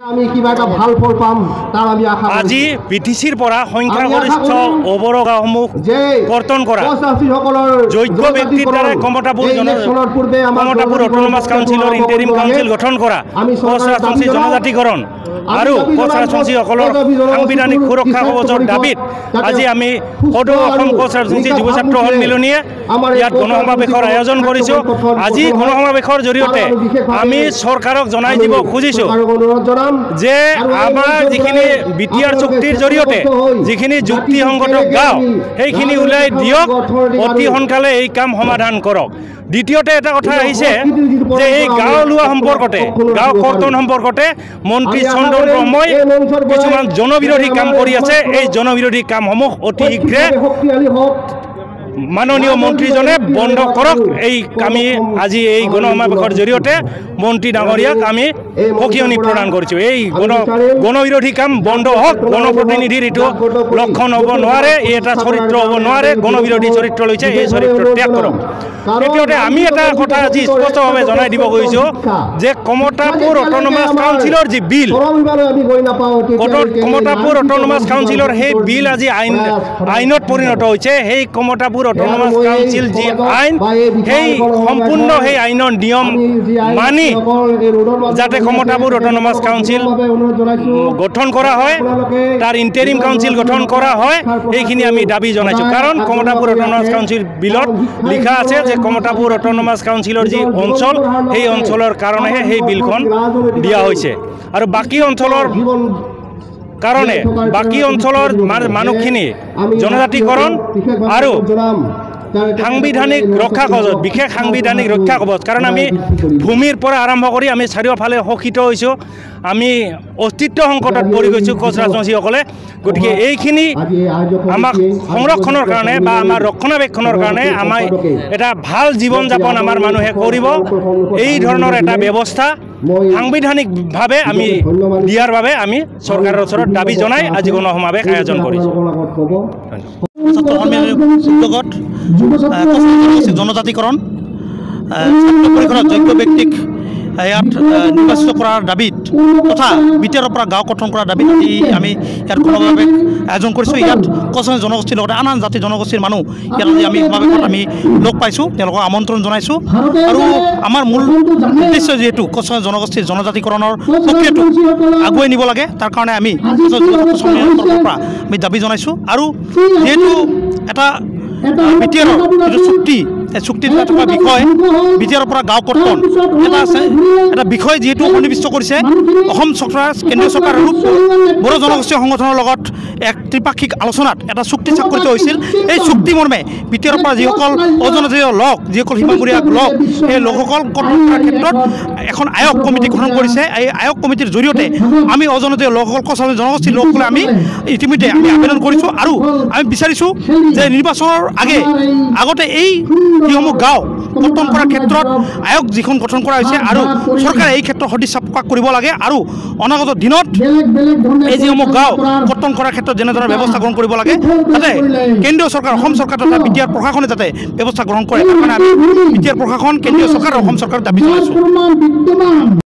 আমি কিবা এটা ভাল ফল পাম তাৰ আমি আশা। আজি বি টি চিৰ পৰা সংখ্যাগৰিষ্ঠ অবড়ো গাঁওসমূহ কৰ্তন কৰা, যোগ্য ব্যক্তিৰ দ্বাৰা কমতাপুৰ অট'নমাছ কাউন্সিলৰ ইণ্টাৰিম কাউন্সিল গঠন কৰা, কোচ ৰাজবংশী জনজাতিকৰণ আৰু কোচ ৰাজবংশীসকলৰ সাংবিধানিক সুৰক্ষা কৱচৰ দাবীত আজি আমি সদৌ অসম কোচ ৰাজবংশী যুৱ ছাত্ৰ সন্মিলনীয়ে ইয়াত গণসমাৱেশৰ আয়োজন কৰিছোঁ। আজি গণসমাৱেশৰ জৰিয়তে আমি চৰকাৰক জনাই দিব খুজিছোঁ যে আমাৰ যিখিনি বি টি আৰ চুক্তিৰ জৰিয়তে যিখিনি যুক্তিসংগত গাঁও সেইখিনি ওলাই দিয়ক, অতি সোনকালে এই কাম সমাধান কৰক। দ্বিতীয়তে এটা কথা আহিছে যে এই গাঁও লোৱা সম্পৰ্কতে, গাঁও কৰ্তন সম্পৰ্কতে মন্ত্ৰী চন্দন ব্ৰহ্মই কিছুমান জনবিৰোধী কাম কৰি আছে। এই জনবিৰোধী কামসমূহ অতি শীঘ্ৰে মাননীয় মন্ত্ৰীজনে বন্ধ কৰক। এই আমি আজি এই গণসমাৱেশৰ জৰিয়তে মন্ত্ৰী ডাঙৰীয়াক আমি সকিয়নি প্ৰদান কৰিছোঁ। এই গণবিৰোধী কাম বন্ধ হওক। গণপ্ৰতিনিধিৰ এইটো লক্ষণ হ'ব নোৱাৰে, এই এটা চৰিত্ৰ হ'ব নোৱাৰে। গণবিৰোধী চৰিত্ৰ লৈছে, এই চৰিত্ৰ ত্যাগ কৰক। দ্বিতীয়তে আমি এটা কথা আজি স্পষ্টভাৱে জনাই দিব খুজিছোঁ যে কমতাপুৰ অট'নমাছ কাউন্সিলৰ যি বিল, কমতাপুৰ অট'নমাছ কাউন্সিলৰ সেই বিল আজি আইনত পৰিণত হৈছে। সেই কমতাপুৰ অট'নমাছ কাউন্সিল যি আইন, সেই সম্পূৰ্ণ সেই আইনৰ নিয়ম মানি যাতে কমতাপুৰ অট'নমাছ কাউন্সিল গঠন কৰা হয়, তাৰ ইণ্টাৰিম কাউন্সিল গঠন কৰা হয়, এইখিনি আমি দাবী জনাইছোঁ। কাৰণ কমতাপুৰ অট'নমাছ কাউন্সিল বিলত লিখা আছে যে কমতাপুৰ অট'নমাছ কাউন্সিলৰ যি অঞ্চল, সেই অঞ্চলৰ কাৰণেহে সেই বিলখন দিয়া হৈছে আৰু বাকী অঞ্চলৰ কাৰণে বাকী অঞ্চলৰ মানুহখিনি জনজাতিকৰণ আৰু সাংবিধানিক ৰক্ষা কৱচ, বিশেষ সাংবিধানিক ৰক্ষা কৱচ। কাৰণ আমি ভূমিৰ পৰা আৰম্ভ কৰি আমি চাৰিওফালে শোষিত হৈছোঁ, আমি অস্তিত্ব সংকটত পৰি গৈছোঁ কোচ ৰাজবংশীসকলে। গতিকে এইখিনি আমাক সংৰক্ষণৰ কাৰণে বা আমাৰ ৰক্ষণাবেক্ষণৰ কাৰণে আমাৰ এটা ভাল জীৱন যাপন আমাৰ মানুহে কৰিব, এই ধৰণৰ এটা ব্যৱস্থা সাংবিধানিকভাৱে আমি দিয়াৰ বাবে আমি চৰকাৰৰ ওচৰত দাবী জনাই আজি গণসমাৱেশ আয়োজন কৰিছোঁ। ছাত্ৰ সন্মিলনীৰ উদ্যোগত জনজাতিকৰণ, ছাত্ৰ পৰিষদৰ যোগ্য ব্যক্তিক ইয়াত নিৰ্বাচিত কৰাৰ দাবীত তথা বি টি আৰৰ পৰা গাঁও গঠন কৰাৰ দাবীত আজি আমি ইয়াত গণসমাৱেশ আয়োজন কৰিছোঁ। ইয়াত কোচ জনগোষ্ঠীৰ লগতে আন আন জাতি জনগোষ্ঠীৰ মানুহ ইয়াত আজি আমি সমাৱেশত আমি লগ পাইছোঁ, তেওঁলোকক আমন্ত্ৰণ জনাইছোঁ। আৰু আমাৰ মূল উদ্দেশ্য যিহেতু কোচ জনগোষ্ঠীৰ জনজাতিকৰণৰ প্ৰক্ৰিয়াটো আগুৱাই নিব লাগে, তাৰ কাৰণে আমি তৰফৰ পৰা আমি দাবী জনাইছোঁ। আৰু যিহেতু এটা বি টি আৰৰ যিটো চুক্তি, এই চুক্তিত থকা বিষয় বি টি আৰৰ পৰা গাঁও কৰ্তন এটা আছে, এটা বিষয় যিহেতু সন্নিৱিষ্ট কৰিছে অসম চৰকাৰ, কেন্দ্ৰীয় চৰকাৰ আৰু বড়ো জনগোষ্ঠীয় সংগঠনৰ লগত এক ত্ৰিপাক্ষিক আলোচনাত এটা চুক্তি স্বাক্ষৰিত হৈছিল। এই চুক্তি মৰ্মে বি টি আৰৰ পৰা যিসকল অজনজাতীয় লোক, যিসকল সীমামূৰীয়া লোক, সেই লোকসকল কৰ্তন কৰাৰ ক্ষেত্ৰত এখন আয়োগ কমিটি গঠন কৰিছে। এই আয়োগ কমিটিৰ জৰিয়তে আমি অজনজাতীয় লোকসকল, কোচ জনগোষ্ঠীৰ লোকসকলে আমি ইতিমধ্যে আমি আবেদন কৰিছোঁ আৰু আমি বিচাৰিছোঁ যে নিৰ্বাচনৰ আগতে এই যিসমূহ গাঁও কৰ্তন কৰাৰ ক্ষেত্ৰত আয়োগ যিখন গঠন কৰা হৈছে আৰু চৰকাৰে এই ক্ষেত্ৰত সদিচ্ছা প্ৰকাশ কৰিব লাগে আৰু অনাগত দিনত এই যিসমূহ গাঁও কৰ্তন কৰাৰ ক্ষেত্ৰত যেনেধৰণৰ ব্যৱস্থা গ্ৰহণ কৰিব লাগে, যাতে কেন্দ্ৰীয় চৰকাৰ, অসম চৰকাৰ তথা বি টি আৰ প্ৰশাসনে যাতে ব্যৱস্থা গ্ৰহণ কৰে, তাৰ কাৰণে আমি বি টি আৰ প্ৰশাসন, কেন্দ্ৰীয় চৰকাৰ আৰু অসম চৰকাৰক দাবী জনাইছোঁ।